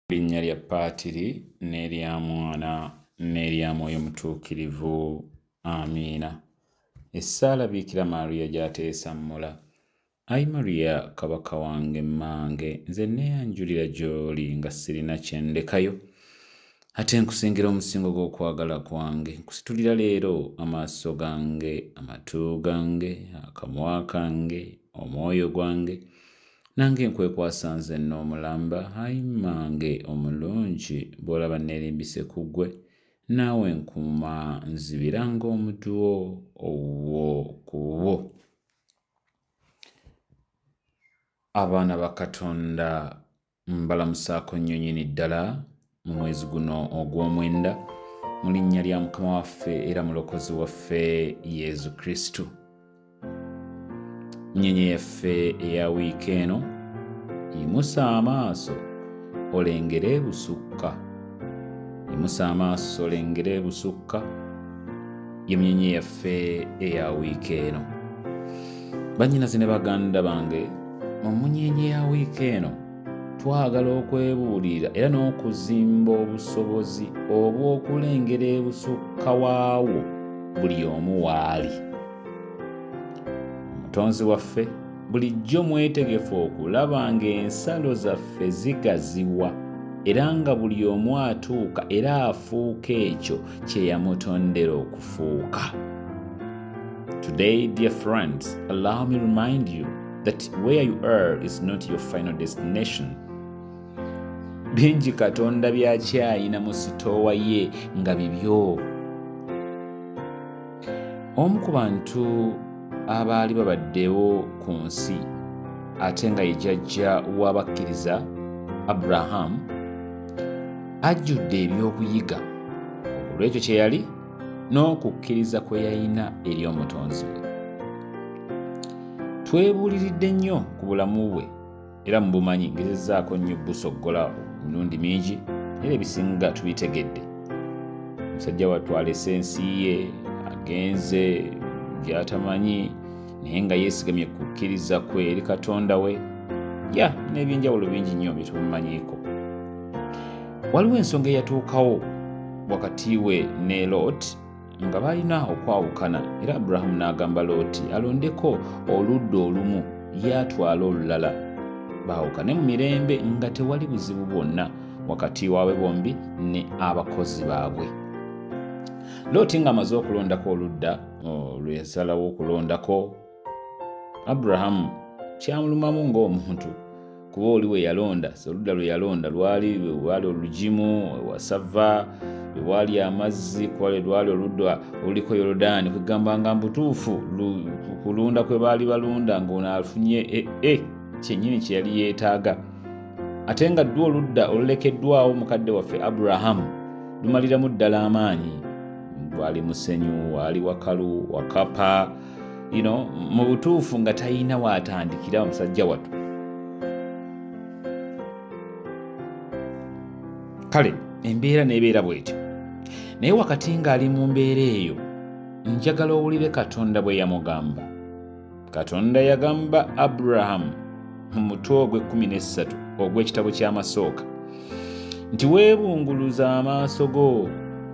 Linnya lya Paatiri n'erya Mwana n'erya Mwoyo Mutuukirivu. Amiina. Essaala Biikira Maria gy'ateesammula. Ayi Maria Kabaka wange mmange, nze nneeyanjulira gy'oli nga sirina kye ndekayo. Ate nkusingira omusingo gw'okwagala kwange, nkusitulira leero amaaso gange, amatu gange, akamwa kange, omwoyo gwange, Nange nkwekwasa nzenna omulamba, ayi mmange omulungi, bw'olaba neerimbise ku ggwe, naawe nkuuma nzibira ng'omuddu wo owuwo ku wuwo. Abaana ba Katonda mbalamusaako nnyo nnyini ddala mu mwezi guno ogw'omwenda mu linnya lya Mukama waffe era Mulokozi waffe Yesu Kristo. Nyenye yaffe eya wiiki eno yimusa amaaso olengere ebusukka. Yimusa amaaso olengere ebusukka ye munyenye yaffe eya wiiki eno. Bannyinaze ne baganda bange, mu munyenye ya wiiki eno twagala okwebuulirira era n'okuzimba obusobozi obw'okulengera ebusukka waawo buli omu waali. Omutonzi waffe bulijjo mwetegefu okulaba ng'ensalo zaffe zigaziwa era nga buli omu atuuka era afuuka ekyo kye yamutondera okufuuka. Today, dear friends, allow me remind you that where you are is not your final destination. Bingi Katonda by'akyayina mu sitoowa ye nga bibyo. Omu ku bantu abaali babaddewo ku nsi ate nga ye jjajja w'abakkiriza Aburahamu ajjudde eby'okuyiga olw'ekyo kye yali n'okukkiriza kwe yalina eri Omutonzi we. Twebuuliridde nnyo ku bulamu bwe era mubumanyi, ngezezzaako nnyo busoggola emirundi mingi era ebisinga tubitegedde. Omusajja wattu alese ensi ye, agenze gy'atamanyi, naye nga yeesigamye ku kukkiriza kwe eri Katonda we, ya n'ebyenjawulo bingi nnyo bye tumumanyiiko. Waliwo ensonga eyatuukawo wakati we ne Lot nga balina okwawukana, era Aburahamu n'agamba Looti alondeko oludda olumu ye atwale olulala, baawukane mu mirembe nga tewali buzibu bwonna wakati waabwe bombi ne abakozi baabwe. Looti ng'amaze okulondako oludda lwe yasalawo okulondako, Aburahamu kyamulumamu ng'omuntu, kuba oli we yalonda, oludda lwe yalonda lwali lwali olugimu ewasava, lwali amazzi, kuba lwe lwali oludda oluliko Yorodaani. Kwegamba nga mbutuufu kulunda kwe baali balunda ng'ono afunye kyennyini kye yali yeetaaga, ate nga ddwa oludda olulekeddwawo mukadde waffe Aburahamu lumaliramu ddala amaanyi. Lwali musenyu, waali wakalu, wakapa, you know, mu butuufu nga talina waatandikira omusajja wattu. Kale embeera n'ebeera bw'etyo, naye wakati ng'ali mu mbeera eyo, njagala owulire Katonda bwe yamugamba. Katonda yagamba Aburahamu mu mutwe ogw'ekkumi n'essatu ogw'ekitabo ky'Amasooka nti weebunguluza amaaso go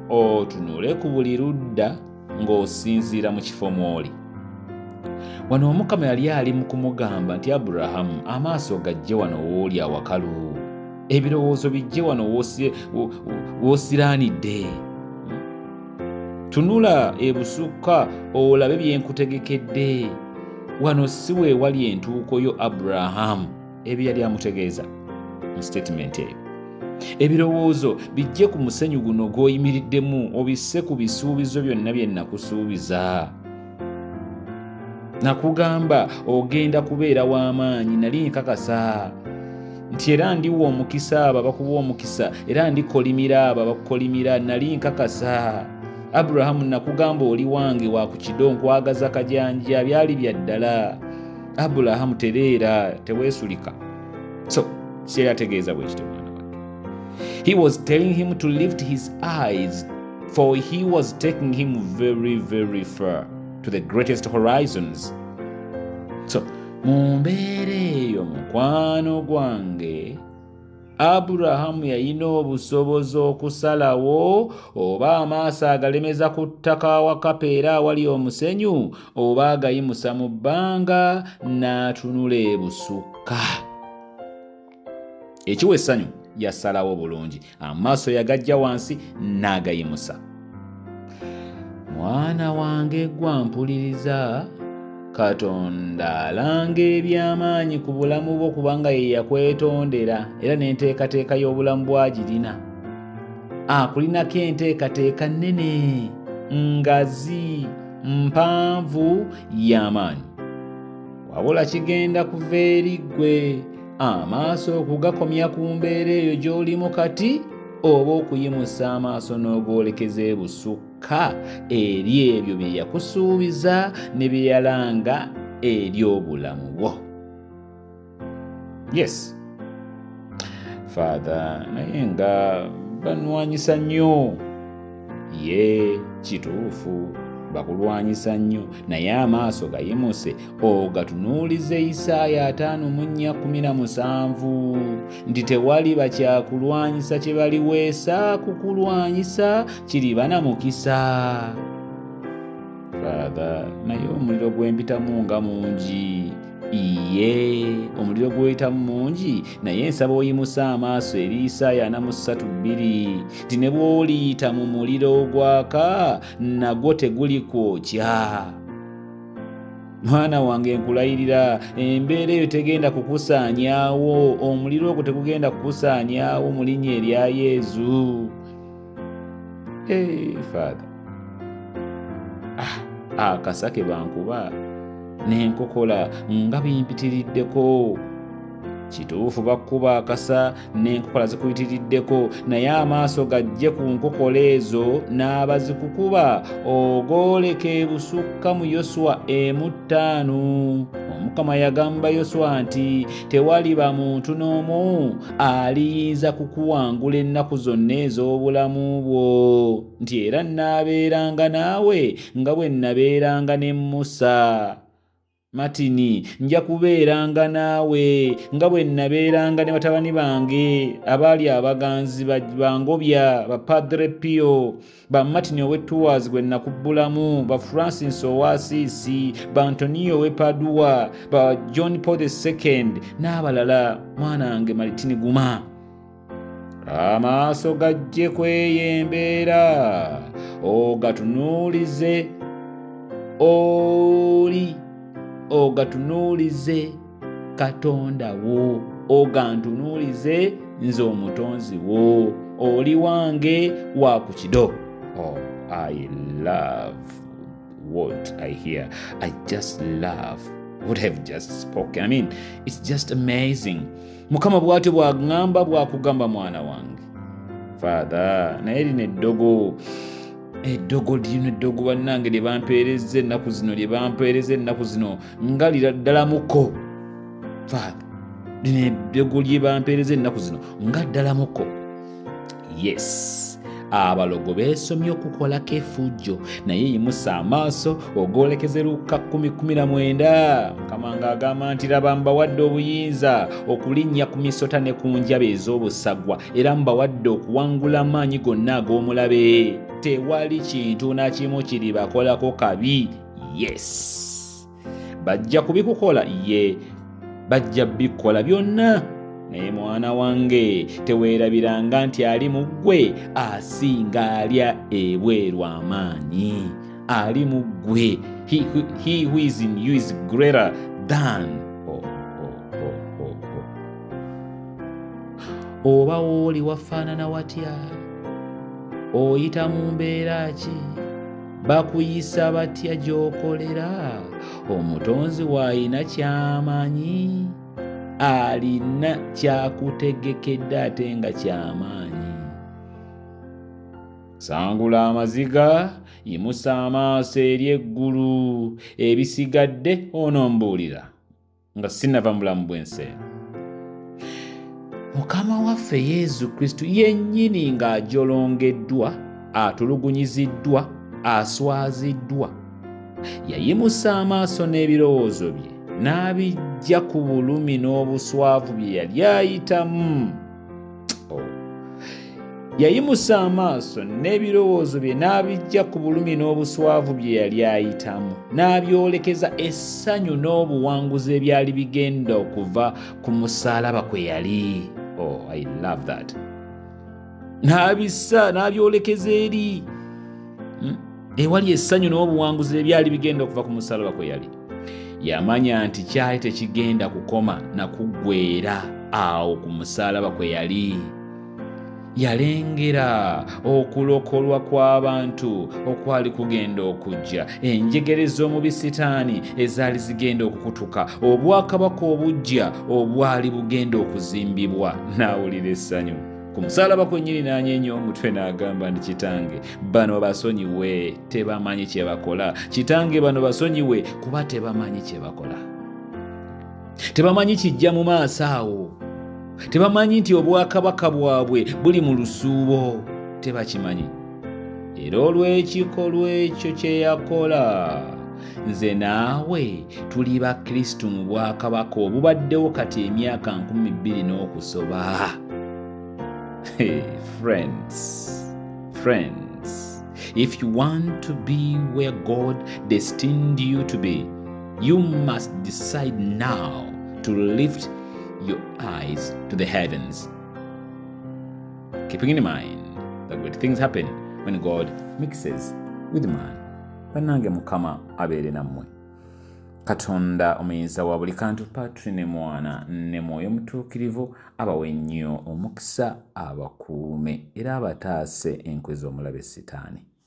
otunule ku buli ludda ng'osinziira mu kifo mw'oli. Wano Omukama yali ali mu kumugamba nti Aburahamu, amaaso gajje wano w'oli awakalu, ebirowoozo bijje wano w'osiraanidde. Tunula ebusukka olabe bye nkutegekedde. Wano si we wali entuuko yo Aburahamu. Ebyo yali amutegeeza mu sitatimenti eyo. Ebirowoozo bijje ku musenyu guno gw'oyimiriddemu, obisse ku bisuubizo byonna bye nakusuubiza. Nakugamba ogenda kubeera w'amaanyi, nali nkakasa nti era ndiwa omukisa abo abakuwa omukisa, era ndikolimira abo abakukolimira, nali nkakasa. Aburahamu, nakugamba oli wange wa ku kido, nkwagaza kajanja, byali bya ddala. Aburahamu, tereera, teweesulika. So kyeyali ategeeza bwe kityo mwana wattu. He was telling him to lift his eyes, for he was taking him very very far to the greatest horizons. So mu mbeera eyo, mukwano gwange, Aburahamu yalina obusobozi okusalawo oba amaaso agalemeza ku ttaka awakapa era awali omusenyu oba agayimusa mu bbanga n'atunula ebusukka. Ekiwa essanyu yasalawo bulungi, amaaso yagajja wansi n'agayimusa. Mwana wange gwa mpuliriza, Katonda alanga eby'amaanyi ku bulamu bwo kubanga ye yakwetondera era n'enteekateeka y'obulamu bw'agirina. Akulinako enteekateeka nnene, ngazi, mpanvu, y'amaanyi. Wabula kigenda kuva eri ggwe amaaso okugakomya ku mbeera eyo gy'olimu kati oba okuyimusa amaaso n'ogoolekeza ebusukka eri ebyo bye yakusuubiza ne bye yalanga eri obulamu bwo. Yes Father, naye nga banwanyisa nnyo. Ye kituufu bakulwanyisa nnyo, naye amaaso gayimuse ogatunuulize Isaaya 54:17 nti tewali bakyakulwanyisa kye baliweesa kukulwanyisa kiriba na mukisa. Father, naye omuliro gwempitamu nga mungi. Iye, omuliro gw'oyitamu mungi, naye nsaba oyimuse amaaso eri Isaaya 43 nti ne bw'oliyita mu muliro ogwaka nagwo tegulikwokya. Mwana wange nkulayirira, embeera eyo tegenda kukusaanyaawo, omuliro ogwo tegugenda kukusaanyaawo mu linnya erya Yezu. Hey, Father. Akasake bankuba n'enkokola nga bimpitiriddeko. Kituufu bakkuba akasa n'enkokola zikuyitiriddeko, naye amaaso gajje ku nkokola ezo n'abazikukuba ogooleka ebusukka mu Yoswa 1:5. Omukama yagamba Yoswa nti tewaliba muntu n'omu aliyinza kukuwangula ennaku zonna ez'obulamu bwo, nti era nnaabeeranga naawe nga bwe nnabeeranga ne Musa. Martini, nja kubeeranga naawe nga bwe nnabeeranga ne batabani bange abaali abaganzi bangobya, ba Padre Pio, ba Martini ow'e Tours gwe nakubbulamu, ba Francis owa Asiisi, ba Antonio ow'e Padua, ba John Paul the II n'abalala. Mwana wange Martini, guma. Amaaso gajje kweyo embeera ogatunuulize oli, ogatunuulize Katonda wo, ogantunuulize nze omutonzi wo, oli wange wa ku kido. Oh, I love what I hear. I just love what I've just spoken. I mean, it's just amazing. Mukama bw'atyo bw'aŋŋamba, bw'akugamba mwana wange. Father, naye lino eddogo, eddogo lino eddogo bannange lye bampeereza ennaku zino, lye bampeereza ennaku zino nga lira ddalamuko. Father, lino eddogo lye bampeereza ennaku zino nga ddalamuko. Yes, abalogo beesomye okukolako effujjo, naye yimusa amaaso ogwolekeze Luka 10:19. Mukama ng'agamba nti laba mbawadde obuyinza okulinnya ku misota ne ku njaba ez'obusagwa, era mbawadde okuwangula amaanyi gonna ag'omulabe, tewali kintu na kimu kiribakolako kabi. Yes, bajja kubikukola, ye bajja bikola byonna, naye mwana wange teweerabiranga nti ali mu ggwe asinga alya ebweru amaanyi. Ali mu ggwe, he who is in you is greater than oh, oh, oh. Oba wooli wafaanana watya, oyita mu mbeera ki, bakuyisa batya gy'okolera, omutonzi waayina ky'amanyi, alina kyakutegekedde ate nga ky'amaanyi. Sangula amaziga, yimusa amaaso eri eggulu, ebisigadde onombuulira nga sinnava mu bulamu bw'ensi eno. Mukama waffe Yesu Kristo yennyini ng'ajolongeddwa, atulugunyiziddwa, aswaziddwa, yayimusa amaaso n'ebirowoozo bye n'abijja ku bulumi n'obuswavu bye yali ayitamu. Yayimusa amaaso n'ebirowoozo bye n'abiggya ku bulumi n'obuswavu bye yali ayitamu, n'abyolekeza essanyu n'obuwanguzi ebyali bigenda okuva ku musaalaba kwe yali. Oh, I love that. N'abissa n'abyolekeza eri ewali essanyu n'obuwanguzi ebyali bigenda okuva ku musaalaba kwe yali. Yamanya nti kyali tekigenda kukoma na kuggweera awo ku musaalaba kwe yali. Yalengera okulokolwa kw'abantu okwali kugenda okujja, enjegere z'omubi Sitaani ezaali zigenda okukutuka, obwakabaka obuggya obwali bugenda okuzimbibwa. N'awulira essanyu ku musaalaba kwennyini, n'anyeenya omutwe n'agamba nti, Kitange, bano basonyiwe, tebamanyi kye bakola. Kitange, bano basonyiwe, kuba tebamanyi kye bakola. Tebamanyi kijja mu maaso awo. Tebamanyi nti obwakabaka bwabwe buli mu lusuubo. Tebakimanyi. Era olw'ekikolwa ekyo kye yakola, nze naawe tuli ba Kristo mu bwakabaka obubaddewo kati emyaka 2000 n'okusoba. Hey, friends, friends, if you want to be where God destined you to be, you must decide now to lift your eyes to the heavens, keeping in mind that great things happen when God mixes with man. Bannange, Mukama abeere nammwe. Katonda omuyinza wa buli kantu, Patri ne Mwana ne Mwoyo Mutuukirivu, abawe nnyo omukisa, abakuume era abataase enkwe z'omulabe Sitaani.